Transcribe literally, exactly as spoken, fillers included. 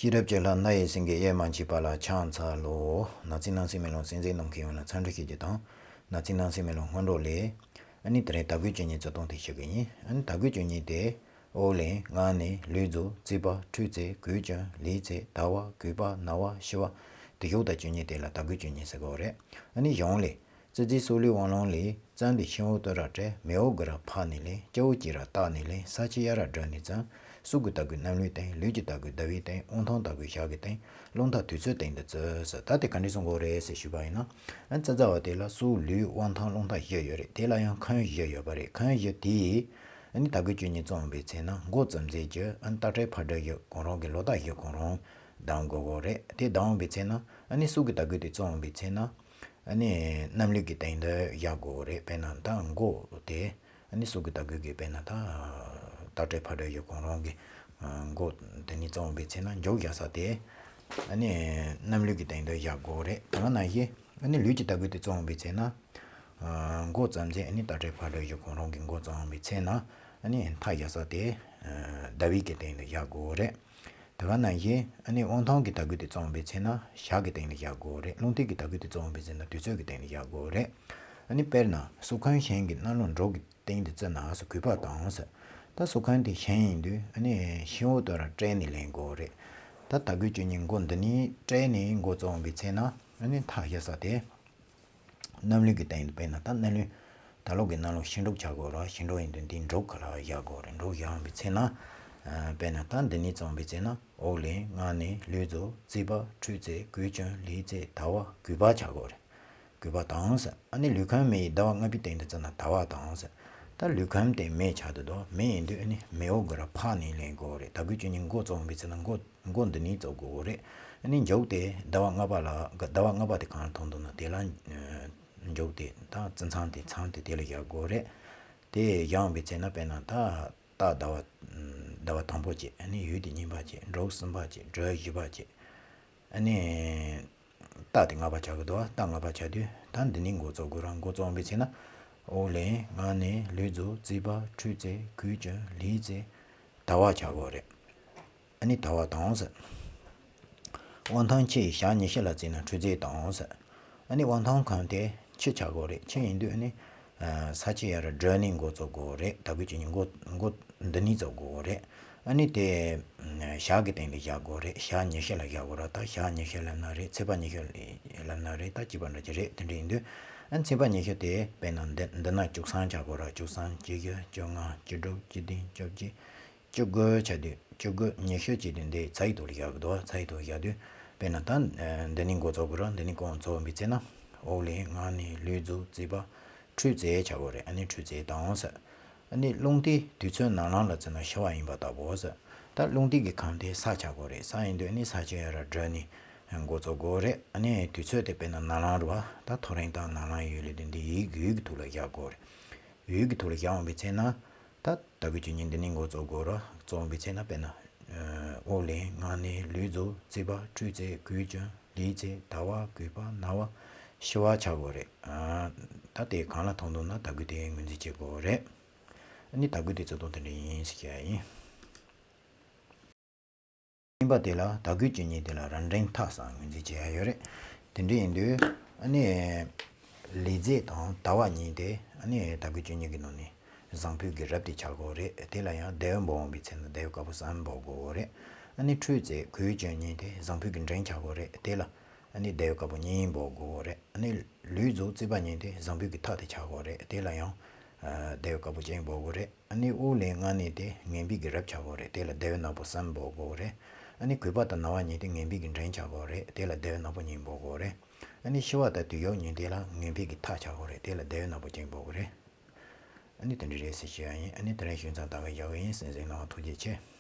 ཤེས་རབ་ཀྱི་ལྷ་རྣ་ཡི་སེང་གེ་གཡེར་མ་མཆིས་པ་ལ་ཕྱག་འཚལ་ལོ། ནག་ཚིག་ནང་གསེས་མེ་ལོང་གསན་གཟིགས་གནང་མཁན་ཡོངས་ལ་འཚམས་འདྲི་ཞུ་རྒྱུ་དང་། ནག་ཚིག་ནང་གསེས་མེ་ལོང་སྔོན་འགྲོ་ལས། ཨ་ནི་དེ་རིང་དར་གོས་ཅན་གཉིས་རྩི་སྟངས་དེ་ཞུ་གི་ཡིན། ཨ་ནི་དར་གོས་ཅན་གཉིས་དེ། ཨོ་ལན། ངང་ནས། ལུས་རྫོགས། བརྩིགས་པ། འཁྲུད་རྩེ། གོས་ཅན། ལུས་རྩེ། དར་བ། གོས་པ། ན་བ། ཤི་བ། དེ་ཤོག་དང་ཅན་གཉིས་དེ་ལ་དར་གོས་ཅན་གཉིས་ཟེར་གོ་རེད། ཨ་ནི་གཞུང་ལས། ཙི་ཙི་སོག་ལུའི་དབང་ལུང་ལས། ཙན་དེ་ཤིང་འོག་ཏུ་ར་བྲད། མེ་འོག་གི་ར་ཕག་ནས་ལེན། སྤྱི་བོ་གཅིག་ར་སྟག་ནས་ལེན། ས་ཆུ་ཡར་ར་སྦྲུལ་ནས་བཙུན། སྲོག་གི་དར་གོས་གནམ་ལུས་བསྟན། ལུས་ཀྱི་དར་གོས་ཟླ་བས་བསྟན། དབང་ཐང་དར་གོས་ཞག་གིས་བསྟན། རླུང་རྟ་དུས་ཚོད་སྟེང་དུ་བཙུགས་ཟེར། ད་དེ་ག་འདྲས་གསུང་གོ་རེད་ཟེར་ཞུས་པ་ཡིན་ན། ཨ་ཙི་ཙི་བ་དེ་ལ་སྲོག་ལུས་དབང་ཐང་རླུང་རྟ་བཞི་ཡོད་རེད། དེ་ལ་ཡང་ཁམས་བཞི་ཡོད་པ་རེད། ཁམས་བཞི་དེ་ཨ་ནི་དར་གོས་ཅན་གཉིས་རྩོམ་པའི་ཚེ་ན་མགོ་བཙུགས་ཚད་ཀྱི་ཨ་ནི་རྟ་དྲེལ་ཕག་སྦྲུལ་བཞི་གང་རུང་གི་ལོ་རྟགས་བཞི་གང་རུང་གདམ་དགོས་གོ་རེད། དེ་གདམ་པའི་ཚེ་ན་ཨ་ནི་སྲོག་གི་དར་གོས་དེ་རྩོམ་པའི་ཚེ་ན། ཨ་ནི་གནམ་ལུགས་ཀྱི་སྟེང་དུ་བཞག་དགོས་རེད། དཔེར་ན་ད་མགོ་དེ་ཨ་ནི་སྲོག་གི་དར་གོས་ཀྱི་དཔེར་ན་ད་རྟ་དྲེལ་ཕག་སྦྲུལ་བཞི་གང་རུང་གི་མགོ་དེ་ནི་རྩོམ་པའི་ཚེ་ན་མཇུག་བཞག་ས་དེ་ཨ་ནི་གནམ་ལུགས་ཀྱི་སྟེང་དུ་བཞག་དགོས་རེད། དེ་ག་ནང་བཞིན་ཨ་ནི་ལུས་ཀྱི་དར་གོས་དེ་རྩོམ་པའི་ཚེ་ན་མགོ་བཙུགས་ཚད་ཨ་ནི་རྟ་དྲེལ་ཕག་སྦྲུལ་བཞི་གང་རུང་གི་མགོ་རྩོམ་པའི་ཚེ་ན་ཨ་ནི་མཐའ་བཞག་ས་དེ་ཟླ་བའི་གི་སྟེང་དུ་བཞག་དགོས་རེད། དེ་ག་ནང་བཞིན་ཨ་ནི་དབང་ཐང་གི་དར་གོས་དེ་རྩོམ་པའི་ཚེ་ན་ཞག་གི་སྟེང་ལ་བཞག་དགོས་རེད། རླུང་རྟའི་གི་དར་གོས་དེ་རྩོམ་པའི་ཚེ་ན་དུས་ཚོད་ཀྱི་སྟེང་ལ་བཞག་དགོས་རེད། ཨ་ནི་དཔེར་ན་སྲོག་ཁམས་གཞན་གྱི་གནམ་ལོ་འབྲོག་གི་སྟེང་དུ་བརྩིས་ན་སོ་གོས་པ་དང་ཟེར། ད་སྲོག་ཁམས་དེ་གཞན་ཡིན་དུས་ཨ་ནི་ཤིང་འོག་ཏུ་ར་བྲད་ནས་ལེན་དགོས་རེད། ད་དར་གོས་ཅན་གཉིས་མགོ་འདི་ནས་བྲད་ནས་མགོ་རྩོམ་པའི་ཚེ་ན་ཨ་ནི་མཐའ་བཞག་ས་དེ། གནམ་ལུགས་ཀྱི་སྟེང་དུ་དཔེར་ན་ད་གནམ་ལུགས་ད་ལོ་གི་གནམ་ལོ་ཤིང་འབྲུག་ཆགས་དགོས་ར། ཤིང་འབྲུག་ཡིན་དུས་འདི་འབྲུག་ག་ལ་བཞག་དགོས་རེད། འབྲུག་བཞག་པའི་ཚེ་ན། ཨ་དཔེར་ན་ད་འདི་ནས་རྩོམ་པའི་ཚེ་ན་ཨོ་ལན། ངང་ནས། ལུས་རྫོགས། བརྩིགས་པ། འཁྲུད་རྩེ། གོས་ཅན། ལུས་རྩེ། དར་བ། གོས་པ་ཆགས་དགོས་རེད། གོས་པ་དང་ཟེར། ཨ་ནི་ལུས་ཁམས་མེ་ཡིས་ཟླ་བ་ལྔ་པའི་སྟེང་དུ་བརྩིས་ན་དར་བ་དང་ཟེར། ད་ལུས་ཁམས་དེ་མེ་ཆགས་འདུག་དོ། མེ་ཡིན་དུས་ཨ་ནི་མེ་འོག་གི་ར་ཕག་ནས་ལེན་དགོས་རེད། དར་གོས་ཅན་གཉིས་མགོ་རྩོམ་པའི་ཚེ་ན་མགོ་མགོ་འདི་ནས་རྩོམ་དགོས་རེད། ཨ་ནི་མཇུག་དེ་ཟླ་བ་ལྔ་པ་ལ་ཟླ་བ་ལྔ་པ་དེ་གང་ལ་མཐོང་འདུག་ན་དེ་ལ་མཇུག་དེ་ད་རྩི་མཚམས་དེ་མཚམས་དེ་དེ་ལ་བཞག་དགོས་རེད། དེ་བཞག་པའི་ཚེ་ན་དཔེར་ན་ད་སྟག་ཟླ་བ་ཟླ་བ་དང་པོ་བྱས། ཨ་ནི་ཡོས་དེ་གཉིས་པ་བྱས། འབྲུག་གསུམ་པ་བྱས། སྦྲུལ་བཞི་པ་བྱས། ཨ་ནི། རྟ་དེ་ལྔ་པ་ཆགས་ཀྱི་འདུག་སྟག་ལྔ་པ་ཆགས་དུས་ད་འདི་ནས་མགོ་རྩོམ་དགོས་ར། མགོ་རྩོམ་པའི་ཚེ་ན། ཨོ་ལན། ངང་ནས། ལུས་རྫོགས། བརྩིགས་པ། འཁྲུད་རྩེ། གོས་ཅན། ལུས་རྩེ། དར་བ་ཆགས་དགོས་རེད། ཨ་ནི་དར་བ་དང་ཟེར། དབང་ཐང་ཆུ་ཡིས་ཞག་ཉི་ཤུ་ལ་བརྩིས་ན་འཁྲུད་རྩེ་དང་ཟེར། ཨ་ནི་དབང་ཐང་ཁམས་དེ་ཆུ་ཆགས་དགོས་རེད། ཆུ་ཡིན་དུས་ཨ་ནི། ས་ཆུ་ཡར་སྦྲུལ་ནས་མགོ་རྩོམ་དགོས་རེད། དར་གོས་ཅན་གཉིས་མགོ་མགོ་འདི་ནས་རྩོམ་དགོས་རེད། ཨ་ནི་དེ་ཞག་གི་སྟེང་ལ་བཞག་དགོས་རེད། ཞག་ཉི་ཤུ་ལ་བཞག་དགོས་ར། ད་ཞག་ཉི་ཤུ་ལབ་ན་རེད། ཚེས་པ་ཉི་ཤུ་ལབ་ན་རེད། ད་གཅིག་པ་འདྲ་གི་རེད། དེ་འདྲ་ཡིན་དུས་ཨ་ནི་ཚེས་པ་ཉི་ཤུ་དེ་དཔེར་ན་འདི་འདི་ན་བཅུ་གསུམ་ཆགས་དགོས་ར། བཅུ་གསུམ། བཅུ་བཞི། བཅོ་ལྔ། བཅུ་དྲུག། བཅུ་བདུན། བཅོ་བརྒྱད། བཅུ་དགུ་ཆགས་དུས་བཅུ་དགུ། ཉི་ཤུ་བྱས་དུས་འདི་ཚེས་ཡི་ཐོག་ལ་བཞག་གི་འདུག་ཚེས་ཡི་ཐོག་བཞག་དུས་དཔེར་ན་ད་འདི་ནས་མགོ་རྩོམ་དགོས་ར། འདི་ནས་མགོ་རྩོམ་པའི་ཚེ་ན་ཨོ་ལན། ངང་ནས། ལུས་རྫོགས། བརྩིགས་པ། འཁྲུད་རྩེ་ཆགས་དགོས་རེད། ཨ་ནི་འཁྲུད་རྩེ་དང་ཟེར། ཨ་ནི་རླུང་རྟའི་དུས་ཚོད་ནམ་ལངས་ལ་བརྩིས་ན་ཤི་བ་ཡིན་པ་ལྟ་བུ་ཟེར། ད་རླུང་རྟའི་གི་ཁམས་དེ་ས་ཆགས་དགོས་རེད། ས་ཡིན་དུས་ཨ་ནི་ས་ཆུ་ཡར་སྦྲུལ་ནས་མགོ་རྩོམ་དགོས་རེད། ཨ་ནི་དུས་ཚོད་དེ་དཔེར་ན་ནམ་ལངས་རེད་བ། ད་ཐོ་རེངས་དང་ནམ་ལངས་ཡོས་ལབ་དུས་འདི་ཡོས་ཡོས་ཀྱི་ཐོག་ལ་བཞག་དགོས་རེད། ཡོས་ཀྱི་ཐོག་ལ་བཞག་འོང་པའི་ཚེ་ན། ད་དར་གོས་ཅན་གཉིས་འདི་ནས་མགོ་རྩོམ་དགོས་ར། རྩོམ་པའི་ཚེ་ན་དཔེར་ན། ཨོ་ལན། ངང་ནས། ལུས་རྫོགས། བརྩིགས་པ། འཁྲུད་རྩེ། གོས་ཅན། ལུས་རྩེ། དར་བ། གོས་པ། ན་བ། ཤི་བ་ཆགས་དགོས་རེད། ཨ། ད་དེ་གང་ལ་མཐོང་འདུག་ན་དར་གོས་དེ་ངོས་འཛིན་བྱེད་དགོས་རེད། ཨ་ནི་དར་གོས་དེ་རྩོམ་སྟངས་དེ་འདྲ་ཡིན་ཟེར་བཤད་ཡ་ཡིན། གཉིས་པ་དེ་ལ་དར་གོས་ཅན་གཉིས་དེ་ལ་རབ་འབྲིང་ཐ་སང་ངོས་འཛིན་བྱེད་ཡ་ཡོད་རེད། དེ་འདྲ་ཡིན་དུས་ཨ་ནི། ལུས་རྫོགས་དང་དར་བ་གཉིས་དེ་ཨ་ནི་དར་གོས་ཅན་གཉིས་ཀྱི་ནང་ནས་བཟང་ཕོད་ཀྱི་རབ་དེ་ཆགས་དགོས་རེད། དེ་ལ་ཡང་ཟླ་བའི་འབབ་འོང་པའི་ཚེ་ན་ཟླ་བའི་དཀར་པོ་གསུམ་འབབ་དགོས་རེད། ཨ་ནི་འཁྲུད་རྩེ་གོས་ཅན་གཉིས་དེ་བཟང་ཕོད་ཀྱི་འབྲིང་ཆགས་དགོས་རེད། དེ་ལ་ཨ་ནི་ཟླ་བའི་དཀར་པོ་གཉིས་འབབ་དགོས་རེད། ཨ་ནི་ལུས་རྫོགས་བརྩིགས་པ་གཉིས་དེ་བཟང་ཕོད་ཀྱི་ཐ་དེ་ཆགས་དགོས་རེད། དེ་ལ་ཡང་ཟླ་བའི་དཀར་པོ་གཅིག་འབབ་དགོས་རེད། ཨ་ནི་དབུགས་ལེན་ལྔ་ནི་དེ་ངན་པའི་གི་རབ་ཆགས་དགོས་རེད། དེ་ལ་ཟླ་བའི་ནག་པོ་གསུམ་འབབ་དགོས་རེད། ཨ་ནི་གོས་པ་དང་ན་བ་གཉིས་དེ་ངན་པའི་གི་འབྲིང་ཆགས་དགོས་རེད། དེ་ལ་ཟླ་བའི་ནག་པོ་གཉིས་འབབ་དགོས་རེད། ཨ་ནི་ཤི་བ་དང་དུས་ཡོག་གཉིས་དེ་ལ་ངན་པའི་གི་ཐ་ཆགས་དགོས་རེད། དེ་ལ་ཟླ་བའི་ནག་པོ་གཅིག་འབབ་དགོས་རེད། ཨ་ནི་དེ་འདྲ་རེད་ཟེར་ཞུ་ཡ་ཡིན། ཨ་ནི་དེ་རིང་ཞུ་མཚམས་ད་ག་བཞག་གི་ཡིན། གསན་གཟིགས་གནང་བ་ཐུགས་རྗེ་ཆེ།